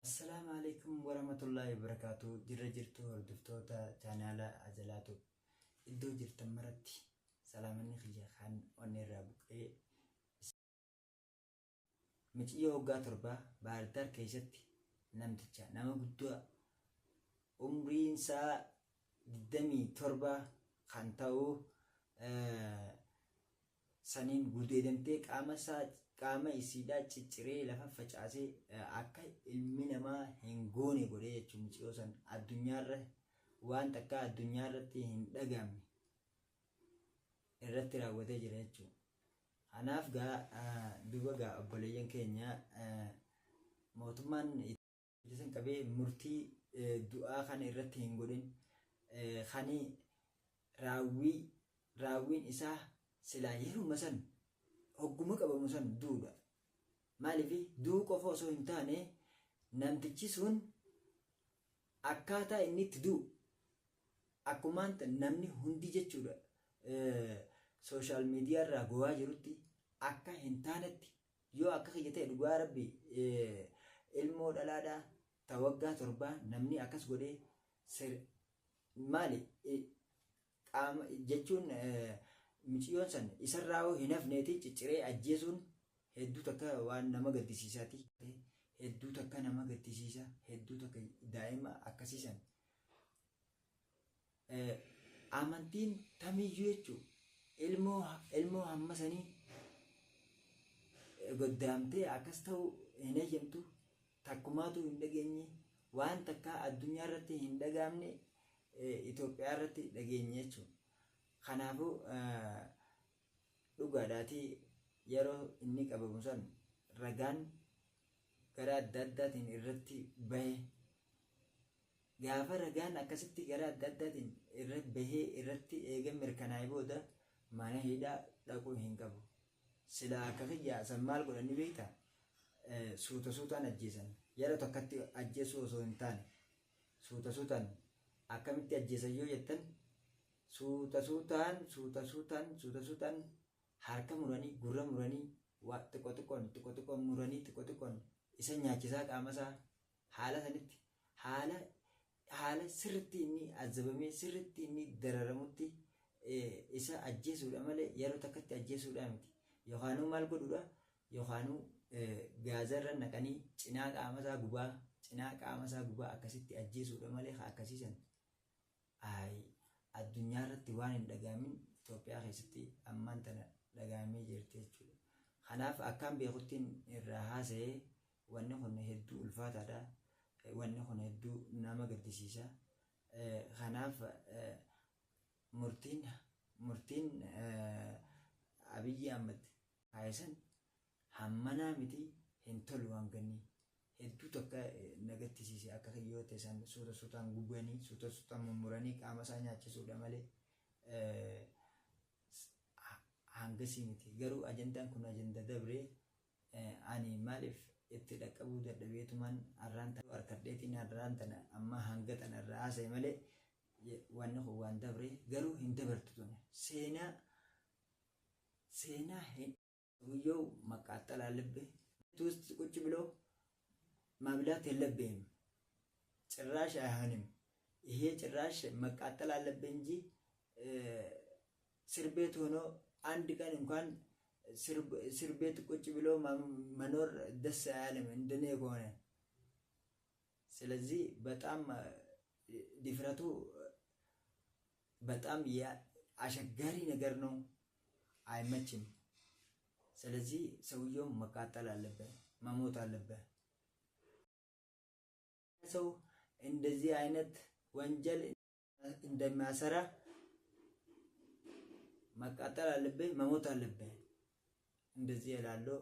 Assalaamu alaikum warahmatullaahi wabarakaatu. Jirra jirtu hordoftoota chaanaala Ajalaatu, iddoo jirtan maratti salaamanni kiyya kan onnee irraa buqqee. Miciyyoo waggaa 7 Baahirdaar keessatti namticha nama guddaa umriin isaa 27 kan ta'u saniin gudeedamtee, qaama isaa, qaama isiidhaa cicciree lafa facaasee, akka ilmi namaa hin goone godhee jechuun, miciyyoo san addunyaarra waan takka addunyaa irratti hin dhagaamne irratti raawwatee jira jechuudha. Kanaaf gaa duuba gaa obboleeyyan keenya, mootummaan san qabee murtii du'aa kana irratti hin godhin, kan raawwiin isaa silaa yeruma san hogguma qabamu san duudha. Maaliif du'uu qofa osoo hin taane, namtichi sun akkaataa inni itti du'u akkumaan namni hundi jechuudha social media irraa gowaa jirutti akka hin taanetti, yoo akka kiyya ta'e, dhugaa rabbi, ilmoo dhalaadhaa ta waggaa 7 namni akkas godhee maali qaama jechuun, miciyyoon san isarraa hoo hin hafneeti cicciree ajjeesuun hedduu takka waan nama gaddisiisaati. Hedduu takka nama gaddisiisa, hedduu takka daa'ima akkasiisan. Amantiin tamiyyuu jechuun ilmoo hamma sanii goddaamtee akkas ta'u hin eeyyamtu. Takkumaatu hin dhageenye, waan takka addunyaa irratti hin dhagaamne Itoophiyaa irratti dhageenye jechuudha. Kanaafuu dhugaadhaatii yeroo inni qabamu san ragaan gara adda addaatiin irratti bahe. Gaafa ragaan akkasitti gara adda addaatiin irratti bahee, irratti eega mirkanaa'e booda mana hidhaa dhaquu hin qabu. Silaa akka kiyya san maal godhanii beektaa? Suuta suutaan ajjeesan. Yeroo tokkotti ajjeesuu osoo hin taane suuta suutaan. Akkamitti ajjeesan yoo jettan, suuta suutaan, suuta suutaan, suuta suutaan harka muranii, gurra muranii, waa xiqqoo xiqqoon, xiqqoo xiqqoon muranii, xiqqoo xiqqoon isa nyaachisaa, qaama isaa haala sanitti, haala sirritti inni azabamee, sirritti inni dararamutti isa ajjeesuudha malee yeroo takkatti ajjeesuudha miti. Yookaanuu maal godhuudha? Yookaanuu gaazarra naqanii cinaa qaama isaa gubaa, cinaa qaama isaa gubaa akkasitti ajjeesuudha malee akkasiisan addunyaa irratti waan hin dhagaamin Itoophiyaa keessatti ammaan tana dhagaamee jirti jechuudha. Kanaaf akkaan beekuttiin irraa haasa'ee, wanni kun hedduu ulfaataadha. Wanni kun hedduu nama gaddisiisa. Kanaaf murtiin Abiyyi Ahmad kaayisan hammanaa miti, hin tolu hanganni. Hedduu takka na gaddisiise. Akka kiyyoo ta'e san suuta suutaan gubanii, suuta suutaan mummuranii qaama isaa nyaachisuudha malee hangasii miti. Garuu ajandaan kun ajanda dabree, ani maaliif itti dhaqqabuu dadhabeetumaan har'aan tana harkadheetiin har'aan tana amma hanga tana irraa haasa'e malee, wanni kun waan dabre garuu hin dabartu tun seenaa hin ሰውየው መቃጠል አለብህ ውስጥ ቁጭ ብሎ ማብላት የለብህም። ጭራሽ አይሆንም። ይሄ ጭራሽ መቃጠል አለብህ እንጂ እስር ቤት ሆኖ አንድ ቀን እንኳን እስር ቤት ቁጭ ብሎ መኖር ደስ አያልም እንደኔ ከሆነ። ስለዚህ በጣም ድፍረቱ በጣም አስቸጋሪ ነገር ነው፣ አይመችም። ስለዚህ ሰውየው መቃጠል አለበት፣ መሞት አለበት። ሰው እንደዚህ አይነት ወንጀል እንደሚያሰራ መቃጠል አለብህ፣ መሞት አለብህ። እንደዚህ እላለሁ።